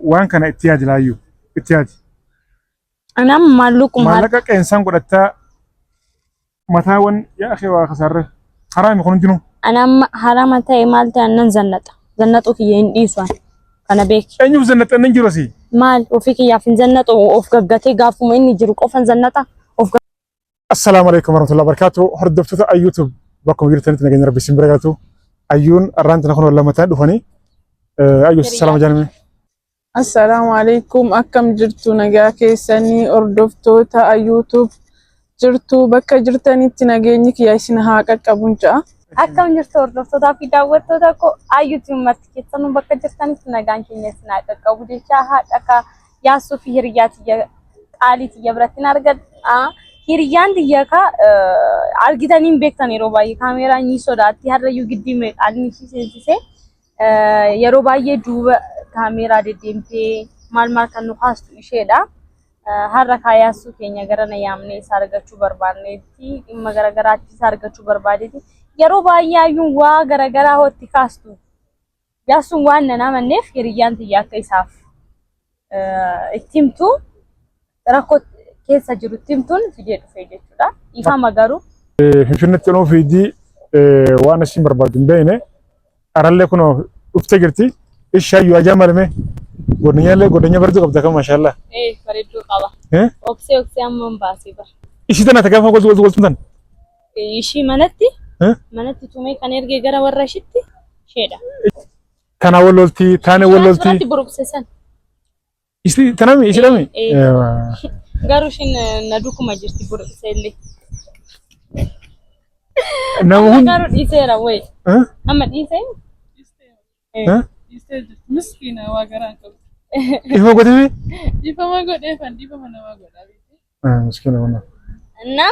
Waan kana itti yaadi laayyuu. Itti yaadi. Ani amma maallaquma Maallaqa qeensaan godhattaa mataawwan yaa akhi waa kasaarre. Haraami kun hundinuu. Ani amma harama ta'e maal ta'e nan zannaxa. Zannaxuu kiyya hin dhiisu ani. Kana beeki. Eenyuuf zannaxxan hin jiru asii. Maal ofii kiyyaaf hin zannaxu of gaggatee gaafuma inni jiru qofan zannaxa. Of Assalaamu alaikum warahmatullahi wabarakatuh. Hordoftoota Ayyuutub bakkuma jirtanitti nageenya rabbi isin bira galatu. Ayyuun arraan tana kun lamataa dhufanii. Ayyuu salaama jaanime. Assalaamu alaikum, akkam jirtu? Nagaa keessanii? Hordoftoota YouTube jirtu, bakka jirtanitti nageenyi kiyya isin haa qaqqabuun ja'a. Akkam jirtu hordoftootaa fi daawwattoota koo Ayyuuti? Marti keessanuu bakka jirtanitti nagaan keenya isin haa qaqqabu jechaa, haadha ka Yaassuu fi hiriyaa tiyya qaalii tiyya biratti hin argadha. Hiriyyaan tiyya ka argitanii hin beektan, yeroo baay'ee kaameeraa ni sodaatti. Har'ayyuu giddii meeqaan ishii seensisee, yeroo baay'ee duuba kaameeraa deddeemtee maal maal kan nu kaastu isheedha. Har'a kaa Yaassuu keenya gara na yaamnee isa argachuu barbaanneetti, dhimma garagaraatti isa argachuu barbaadeeti. Yeroo baay'ee ayyuun waa garagaraa hootti kaastu. Yaassuun waan nan amanneef hiriyyaan tiyya akka isaaf itti himtu, rakkoo keessa jiru itti himtuun fidee dhufee jechuudha. Ifama garuu. Finfinneetti onoo fiidii waan isin barbaadu hin beekne arallee kunoo dhuftee jirti. Ishaa iyyuu ajaa malme godinaallee godina bareedduu qabda kan maashaallah. Ee, bareedduu qaba. Oksee oksee amma hin baasee bara. Ishii tana gaafa goltu goltu goltu tan. Ishii manatti manatti tumee kan ergee gara warra ishitti isheedha. Tana wal lolti, taane wal lolti. Asirratti buruqse san. Isi tanami isi dhami. Ee. Garuu ishiin na dukuma jirti buruqse illee. Nama Amma hunda. garuu dhiiseera wayi. Amma dhiisee. Dhiistee jirti. Miskiina, waa garaa hin qabdu. Ifama godhame. Dhiifama godheefan, dhiifama namaa godhaa. Miskiina kun. Na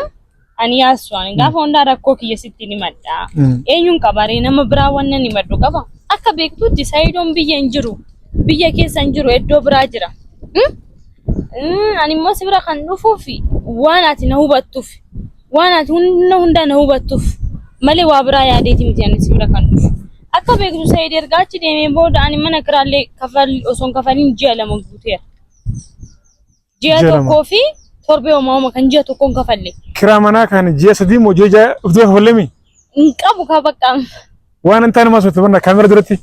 ani Yaassu, ani gaafa hundaa rakkoo kiyya sitti himadha. Eenyuun qabaree nama biraa wannan himadhu qaba. Akka beektutti Sayidoon biyya hin jiru. Biyya keessa hin jiru, iddoo biraa jira. Ani immoo si bira kan dhufuuf waan ati na hubattuuf, waan ati hunda hunda na hubattuuf malee waa biraa yaadeeti miti ani si bira kan dhufu. Akka beektu Sayid erga achi deemee booda ani mana kiraallee kafal osoo hin kafaliin ji'a 2 guuteera. Ji'a Ji'a 2. 1 fi torbee homaa homa kan ji'a tokkoon kafalle. Kiraa manaa kan ji'a 3 moo ji'a 6 of dura kafalleemi? Hin qabu ka bakka. Waan hin taane maas banna kaamera duratti.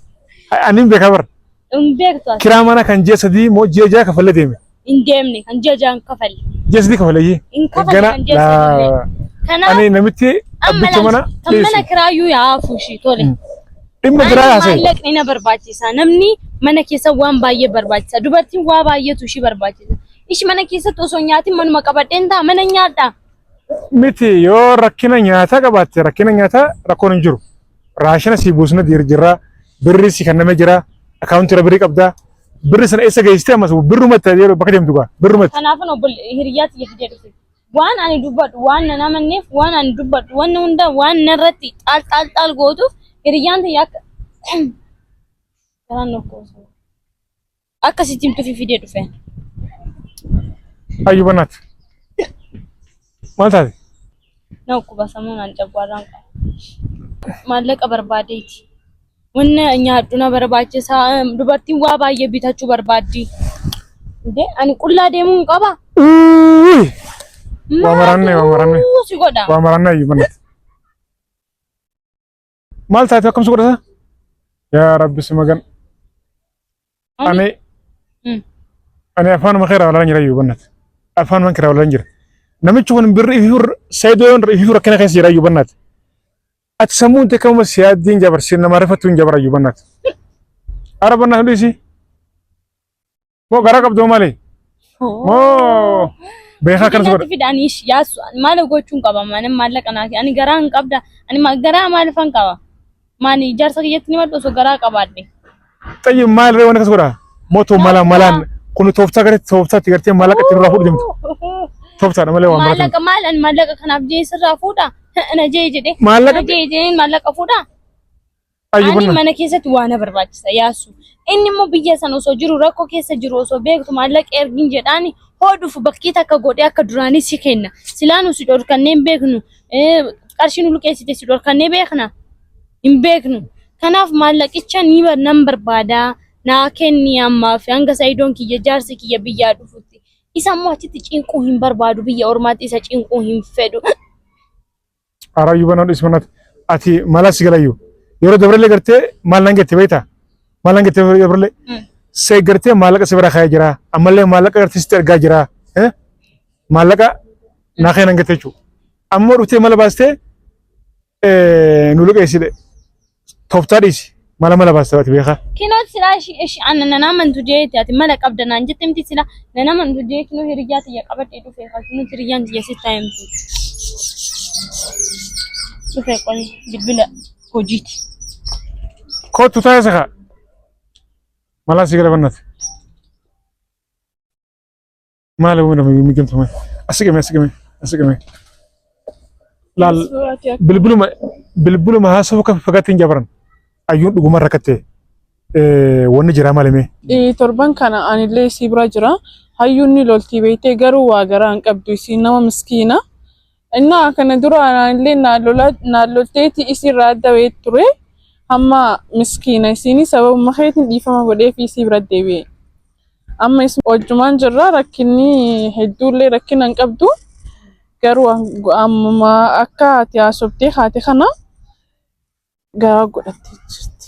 Ani hin beekaa bara. Hin beektu ati. Kiraa manaa kan ji'a 3 moo ji'a 6 kafallee deeme. Hin deemne, kan ji'a 6 hin kafalle. Ji'a 3 kafallee. Hin kafalle kan ji'a 3 illee. Kanaaf Ani namitti amma abbicha mana kan mana dhiyeessu. kiraayyuu yaa hafu ishii tole. Dhimma biraa Ani haasa'e. maallaqni na barbaachisa. Namni mana keessa waan baay'ee barbaachisa. Dubartiin waa baay'eetu ishii barbaachisa. Ishii mana keessatti osoo hin nyaatin manuma qabadheen ta'a, mana nyaadha. Miti, yoo rakkina nyaataa qabaatte, rakkina nyaataa rakkoon hin jiru. Raashina si buusna jirra, birri si kenname jira, akaawuntii irra birrii qabda. Birri sana eessa geessitee ammas birrumatti yeroo bakka deemtu gaa birrumatti. Kanaafan obbolle hiriyaa tiyya fidee dhufe. Waan ani dubbadhu waan nan amanneef, waan ani dubbadhu wanni hunda waan narratti xaal xaal xaal gootuuf, hiriyyaan tiyya akka garaan nokkoose akka sitti himtuuf fidee dhufe. Ayyu banaat. Maal taate? Na dhukkuba, sammuun an cagwaarraan qaba. Maallaqa barbaadeeti. Wanna nyaadhu na barbaachisa. Dubartiin waa baay'ee bitachuu barbaaddi. Indee ani qullaa deemuu hin qaba. Uuuy! Waa maraanne, waa maraanne. Maaltu si godha? Waa maraanne, ayyu banaat. Maal taate, akkam si godhata? Yaa Rabbi si magan. Ani ani afaanuma kee raawwalaan jira iyyuu bannat. Afaanuma kee raawwalaan jira. Namichi kun birri ififur Sayidoon ififur rakkina keessa jira iyyuu bannat. Ati sammuun tee kamuma si yaaddiin jabarsi nama rifattu hin jabara iyyuu bannat. Ara bannat dhiisi. Moo garaa qabdoo malee? Moo beekaa akkanas godha? Natti fidanii Yaassu, maal gochuun qaba? Mana maallaqa naa ani garaa hin qabda. Ani garaa maalifan qaba? Maani ijaarsa kiyyatti ni madhu osoo garaa qabaadhe. Xayyi maal ree waan akkas godha? Mootoo malaan malaan kun tooftaa garee tooftaatti gartee maallaqa ittiin irraa fuudhu deemtu. Tooftaadha malee waan biraati. Maallaqa maal, ani maallaqa kanaaf jee sirraa fuudha? Na jee jedhe. Maallaqa Na jee jedheen maallaqa fuudha? Ayyu Ani bunna. mana keessatti waa na barbaachisa Yaassu. Inni immoo biyya sana osoo jiru, rakkoo keessa jiru osoo beektu, maallaqa ergin jedhaani hoo dhufu bakkii takka godhee akka duraanii si kenna. Silaa nu si dhorkannee hin beeknu. Qarshii nu liqeessite si dhorkannee beekna? Hin beeknu. Kanaaf maallaqicha ni nan barbaada. Naa kenni ammaaf hanga Sa'idoon kiyya jaarsi kiyya biyyaa dhufutti. Isa ammoo achitti cinquu hin barbaadu biyya ormaatti isa cinquu hin fedhu. Araayyuu banaa dhis banat ati mala si galayyuu yeroo dabrellee gartee maal nan jette beektaa maal nan jette yeroo dabrellee se gartee maallaqa si bira kaa'ee jira ammallee maallaqa gartee sitti ergaa jira maallaqa naa kee nan jette jechuudha ammoo dhuftee mala baastee nu liqeessite tooftaa dhiisi mala mala baasta ati beekaa. Kinoo silaa ishi ishi ana nan amantu jeeti ati mala qabda naan jette miti sila nan amantu jee kinoo hiriyyaa tiyya qabadhee dhufe kaa kinoo hiriyyaan tiyya sitti haa himtu. Dhufe qoy bilbila hojiiti. Kottu taa'e saka malaa si gala bannate. Maal wani migamtu ma asigame asigame asigame laal bilbiluma bilbiluma haasawuu kan fagaatti hin jabaran ayyuun dhuguma rakkatte wanni jiraa maali mee. Torban kana anillee isii bira jira. Hayyuun ni loltii beektee garuu waa garaa hin qabdu isiin nama miskiina. Innaa kana dura anillee naan lolteeti isiirraa adda ba'ee ture. Hamma miskiina isiin sababuma keetiin dhiifama godheefi isii bira deebi'e. Amma isin wajjumaan jirra rakkinni hedduullee rakkina hin qabdu. Garuu ammuma akka ati haasoftee haate kana garaa godhattee jirti.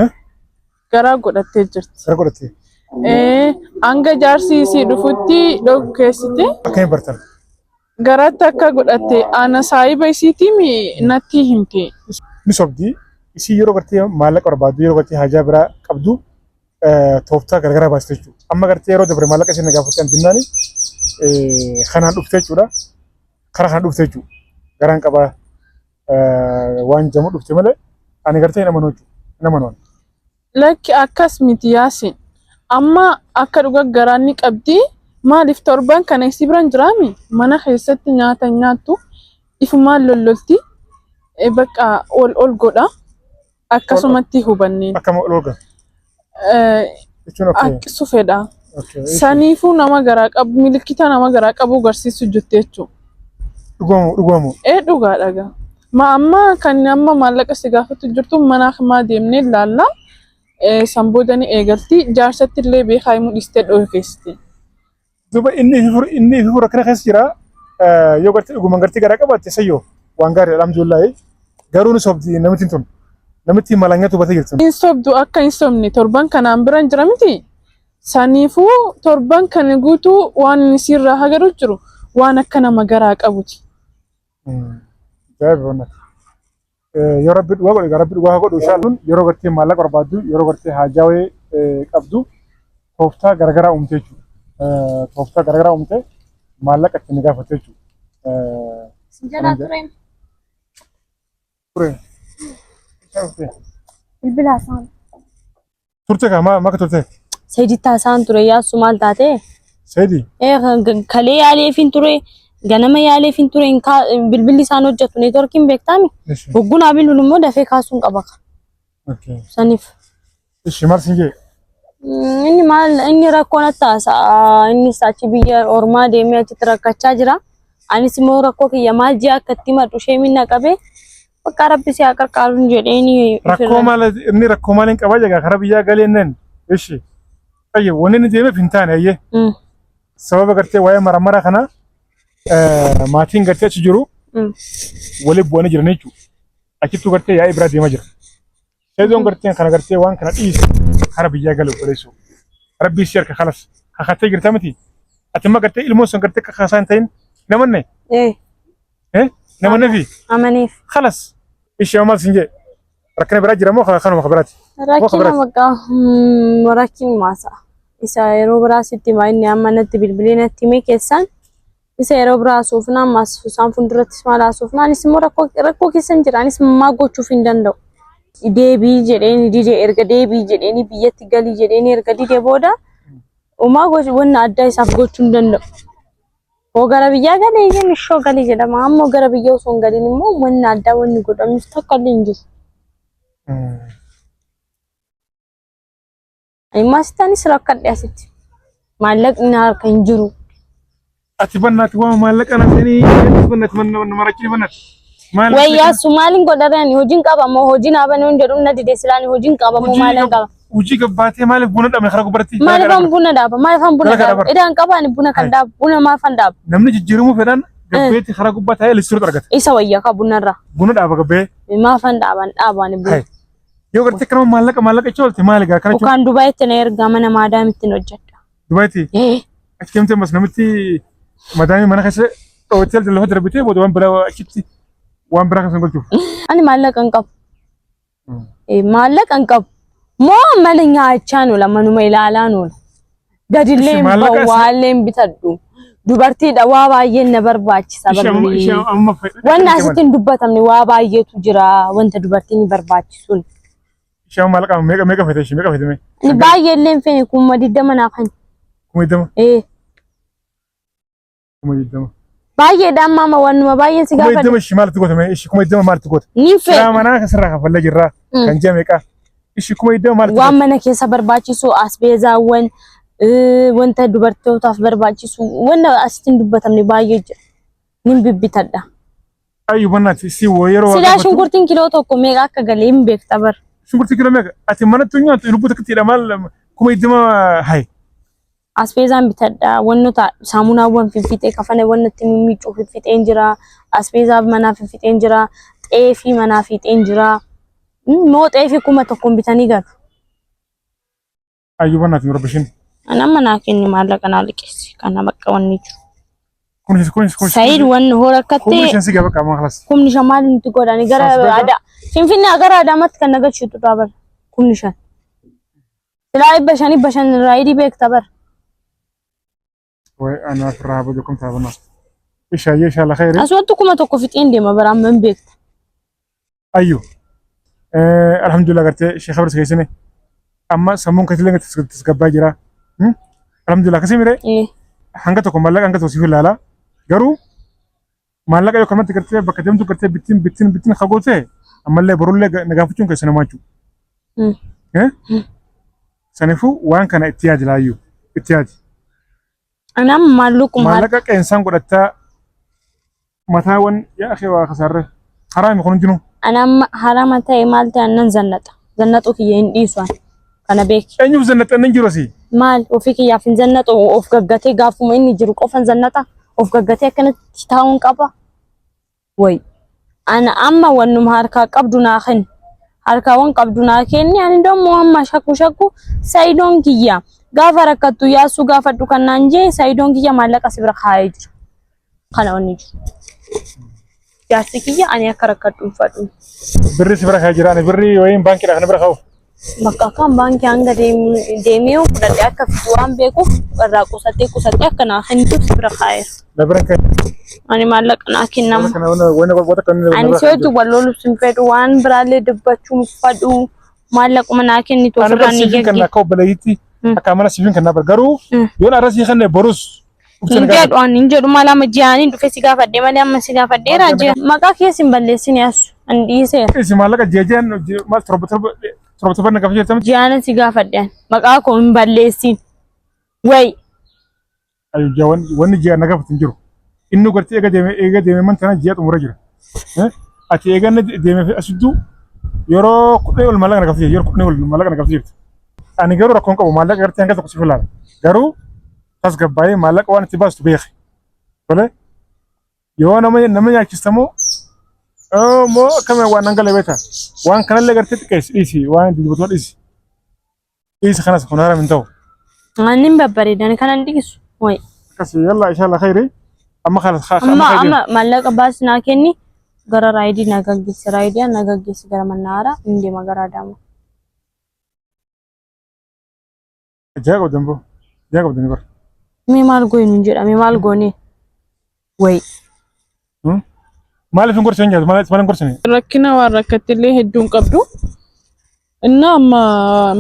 Eh? Garaa godhattee jirti. Gara godhattee. Eh, hanga jaarsi isii dhufutti dhokkeessite. Akkamiin bartan? Garaatti akka godhatte ana saahiba isiitiin natti himte. Ni sobdi. Isii yeroo gartee maallaqa barbaaddu yeroo gartee hajaa biraa qabdu tooftaa garagaraa baaste jechuudha. Amma gartee yeroo dabre maallaqa isin gaafatte antinnaani kanaan dhufte jechuudha. Karaa kana dhufte jechuudha. Garaan qabaa waan jamu dhufte malee ani gartee hin amanu jechuudha. Hin amanu ani. Lakki akkas miti Yaasin. Amma akka dhuga garaan ni qabdi. Maaliif torban kana isii biran jiraami? Mana keessatti nyaata hin nyaattu. Ifumaan lollolti. Bakka ol ol godha. Akkasumatti hubanneen. Akkam ol ol godha? Jechuun okay. Haqqisu fedha. Okay. Saniifuu nama garaa qabu milikkita nama garaa qabu garsiisu jirti jechuudha. Dhugamu dhugamu. Ee dhugaadha gaa. Ma amma kan amma maallaqa si gaafatu jirtu mana maa deemnee ilaalla. San booda ni eegalti. Jaarsatti illee beekaa himuu dhiistee dhoofeessiti. Duuba inni ifi inni ifi rakkina keessa jira. Yoo gartee dhugumaan gartee garaa qabaatte sayyoo waan gaarii alhamdulillahi. Garuu ni sobdi namittiin tun. Namittiin malanyatu batee jirti. Hin sobdu akka hin sobne torban kanaan bira hin jira miti. Saniifuu torban kana guutuu waan inni sirraa hagaru jiru waan akka nama garaa qabuti. Ajaa'iba wannati. Yoo rabbi dhugaa godhe rabbi dhugaa haa godhu inshallah yeroo gartee maallaqa barbaaddu yeroo gartee haajaa wayii qabdu tooftaa garagaraa uumte jechuudha. Tooftaa garagaraa uumte maallaqa ittiin gaafatte jechuudha. Sin jalaa tureen Ture. Bilbila isaan. Turte kaa maa maka turte? Sayiditti haasa'an ture yaassu maal taate? Sayidi? Ee kalee yaaleefin ture ganama yaaleefin ture hin bilbilli isaan hojjetu neetworkiin beektaami. Ishi. Hogguun haa bilbilu immoo dafee kaasuun qaba ka. Okay. Saniif. Ishi maal sin jee? Inni maal inni rakkoo natti haasa'a innis achi biyya ormaa deemee achitti rakkachaa jira. Anis immoo rakkoo kiyya maal ji'a akka itti himadhu ishee minna qabee Bakka rabbi si haa qarqaaruun jedheeni Rakkoo maal inni rakkoo maal hin qabaa jegaa karaa biyyaa galee nan ishi. Tayyib wanni inni deemeef hin taane ayyee. Sababa gartee waa'ee maramara kana maatiin gartee achi jiru waliin bu'anii jiran jechuudha. Achittuu gartee yaa'ii biraa deemaa jira. Seedoon gartee kana gartee waan kana dhiise kara biyyaa galu obboleessoo. Rabbii si harka kalas kakattee jirta miti. Ati immoo gartee ilmoon sun gartee akka kaasaa hin ta'in namanne. Eh. Eh? Nama nafi. Amaneef. Khalas. Ishee maal sin jee? Rakkina biraa jira moo kanuma ka biraati? Rakkina bakka rakkina maasa. Isa yeroo biraa sitti himaa inni amma natti bilbilee natti himee keessaan isa yeroo biraa haasofnaa ammas isaan fuuldurattis maal haasofnaa anis immoo rakkoo rakkoo keessan jira anis maa gochuuf hin danda'u. Deebii jedheeni dide erga deebii jedheeni biyyatti galii jedheeni erga dide booda homaa gochuu wanna addaa isaaf gochuu hin danda'u. Hoo gara biyyaa galee iyyuu ishoo galii jedhama. Ammoo gara biyya osoo hin galin immoo wanni addaa wanni godhamus tokko illee hin jiru. Immoo asitti anis rakkadhe asitti. Maallaqni na harka hin jiru. Ati bannaati waan maallaqa na seenii bannaati mana marachini bannaati. Wayyaa su maaliin godhare ani hojiin qaba moo hojiin haabanii hin jedhu na dide silaan hojiin qaba moo maaliin qaba. Hojii gabbaatee maaliif buna dhabne karaa gubbaratti? Maaliifan buna dhaaba? Maaliifan buna Dalagaa dhaaba? dhabar. Idaan qaba ani buna kan Hai. dhaabu. Buna maafan dhaaba? Namni jijjiiramuu fedhan gabbeetti karaa gubbaa taa'ee listiroota argata. Isa wayya ka bunarra. Buna dhaaba gabbee. Maafan dhaaban dhaaba ani buna. Hai. Yoo gartee kanama maallaqa maallaqa jecha oolte maali gaa kana jechuun Yookaan Dubaayitti na ergaa mana maadaamitti hojjedha. Dubaayitti Eh, achi deemtee ammas namitti madaamii mana keessa dhoowwattee lafa darbitee booda waan biraa achitti waan biraa keessa hin galchuuf. Ani maallaqa hin qabu. Maallaqa hin qabu. Moo mana nyaachaan oola manuma ilaalaan oola. Gadillee hin Maallaqa bahu waallee hin bitadhu. Dubartiidha waa baay'een na barbaachisa Ishee amma barri. ishee amma Wanni asitti hin dubbatamne waa baay'eetu jira wanta dubartiin barbaachisuun. Ishee amma maallaqa meeqa meeqa fete ishee meeqa fete mee? Ani baay'ee illee hin feene 20,000 naa kan. 20,000. Ee 20,000. Baay'eedha amma amma wannuma baay'een si Kuma gaafadhe. 20 ishii maaltu goota mee ishii 20,000 maaltu goota? Ni Kiraa fedha. manaa kan sirraa kaffallee jirraa kan ji'a meeqaa? Ishii 20,000 maaltu Waan goota? mana keessa barbaachisu asbeezaawwan wanta dubartootaaf barbaachisu wanta asitti hin dubbatamne baay'ee jira. Nin bibbitadha. Ayyu bannaati si yeroo waa Silaa gaafattu. shunkurtiin kiloo tokko meeqa akka galee hin beekta bar. Shunkurtii kiloo meeqa? Ati manatti nyaattu lubbuu takka maal 20,000 hayi. Asbeezaan bitadha. Wannoota saamunaawwan fiffixee kafana wanna itti mimmiicuu fiffixeen jira. Asbeezaa manaa fiffixeen jira. Xeefii manaa fiixeen jira. Moo xeefii 1000 bitanii galu. Ayyuu bannaati nu rabbishin. Ani amma naa kenni maallaqa naa liqeessi. Kana bakka wanni jiru. Kunis kunis kunis. Sayid wanni hoo Kumni rakkattee shan si gaba qaamaa kalas. 5,000 maal nuti godhani gara Asbeezaa? aadaa. Finfinnee gara Adaamaatti kan nagalchitu dha bara. 5,000. Silaa 500 500 raayidii beekta bara. Way ana ofirraa badu kam ta'a banaa. Isha yee inshallah khayri. Asumatti 1000 fixeen deema bara amma hin beekta. Ayyu. Alhamdulillah gartee sheekh Abris keessine amma sammuun keetillee tasgabbaa jira. Alhamdulillah akkasii mire hanga tokko maallaqa hanga tokko siif ilaala. Garuu maallaqa yoo kanatti gartee bakka deemtu gartee bittiin bittiin bittiin hagoo ta'e ammallee borullee na gaafachuun keessa namaa jechuudha. Saniifuu waan kana itti yaadi laayyuu itti yaadi. Ani amma maallaquma Maallaqa qeensaan godhattaa mataawwan yaa akhi waa kasaarre haraami kun hundinuu. Ani amma harama ta'e maal ta'e nan zannaxa. Zannaxuu kiyya hin dhiisu ani. Kana beeki. Eenyuuf zannaxxa inni jiru asii? Maal ofii kiyyaaf hin zannaxu of gaggatee gaafuma inni jiru qofan zannaxa. Of gaggatee akkanatti taa'uun qaba. Way. Ana amma wannuma harkaa qabdu naa kenni. Harkaa wan qabdu naa kenni. Ani dammoo amma shakku shakku Sayidoon kiyya gaafa rakkattu yaasuu gaafadhu kan naan jee Sayidoon kiyya maallaqa si bira kaa'ee jira. Kana wanni jiru. Jaarsi kiyya ani akka rakkadhu hin fadhu. Birri si bira kaa'ee jira. Ani birri wayiin baankiidha kan bira kaa'u. Bakka akkaan baankii hanga deemee fudhadhee akka fidu waan beekuuf irraa qusatee qusatee akka naa kennituuf si bira kaa'eera. Na bira kaa'e. Ani maallaqa naa kennama. Kana wanna wanta kan na Ani bira si kaa'e wajjin jiru. wal loluuf hin fedhu waan biraallee dubbachuu hin fadhu maallaquma naa kennitu Ani ofirraa bar ni siifin kenna geggeessa. akka obboleeyyiitti akka amala siifin kenna bar garuu yoon arra sii kenne borus Hin jedhu ani hin jedhu maal amma ji'aaniin dhufe si gaafadhe malee amma si gaafadheera ji'a. Maqaa kees hin balleessine asu ani dhiiseera. Isi maallaqa ji'a ji'aan maal torba torba torba torba na gaafachuu jirta miti. Ji'aana si gaafadhe ani maqaa koo hin balleessin. Wayi. Ayu ji'a wanni ji'a na gaafatu hin jiru. Inni gartee eega deeme eega deeme man tana ji'a xumura jira. Ati eega inni deeme asittuu yeroo 10 ol maallaqa na gaafatu jirti yeroo 10 ol maallaqa na gaafatu jirti. Ani garuu rakkoon qabu maallaqa gartee hanga tokko siif ilaala. Garuu tasgabbaa'ee maallaqa waan itti baastu beeki. Tole yoo nama nama nyaachista moo moo akkami waan nan galee beekta waan kanallee gartee xiqqeessi dhiisi waan dubbatu dhiisi. Dhiisi kanas kun haram hin ta'u. Ani hin babbareedan kanan dhiisu. Wayi. Akkasii yalla inshallah khayri amma kanas Amma amma maallaqa baasi naa kenni gara raayidii na gaggeessi raayidii na gaggeessi gara mannaara hin deema gara Adaamaa. Jaa qabdan boo. Jaa qabdan bar. Mee maal goone nuun jedha mee maal goone wayi. Maaliif hin gorsine nyaatu maaliif hin gorsine? Rakkina waan rakkattillee hedduu hin qabdu. Innaa amma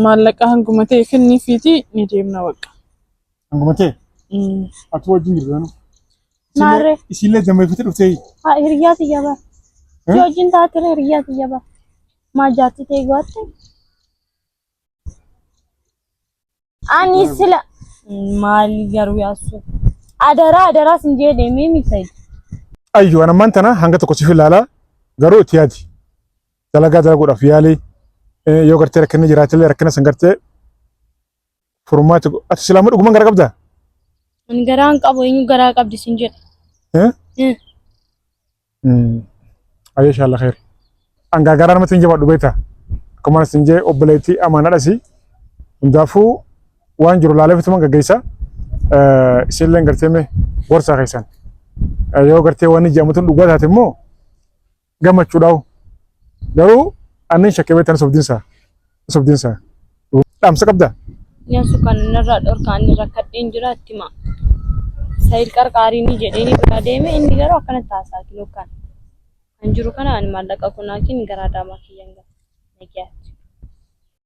maallaqa hanguma ta'e kenniifiiti ni deemna bakka. Hanguma ta'e ati wajjin jirtu nanu. Maarree. Isiillee dammeeffite dhuftee. Haa hiriyyaa tiyya bara. Si wajjin taatire hiriyyaa tiyya bara. Maa jaartii ta'e gootte? Ani sila maali garuu yaassu. Adaraa adaraa sin jee deemee mi said. Ayyu an ammaan tana hanga tokko siif ilaala garuu itti yaadi. Dalagaa dalaguudhaaf yaali. Yoo gartee rakkinni jiraatellee rakkina san gartee furmaata ati silaama dhuguman gara qabdaa? Ani garaa hin qabu eenyu garaa qabdi sin jedhe. Eh? Ayyee inshallah khair. Angaa garaa namatti hin jabaadhu beektaa? Akkuma sin jee obboleettii amaanaadhasi. Hundaafuu waan jiru laalee fituman gaggeessa. Isinillee gartee mee gorsaa keessan. Yoo gartee waan jedhamu tun dhugaa taate immoo gammachuudhaawu. Garuu annin shakkee beektan sobdiinsaa. Sobdiinsaa. Dhaamsa qabdaa? Yaasu kan narraa dhorka ani rakkadheen jira itti himaa. Sa'id qarqaariini jedheeni biraa deeme inni garuu akkanatti haasaa kinoo kan. Kan jiru kana ani maallaqa kunaakin gara Adaamaa kiyyan gala. Nagayaatti.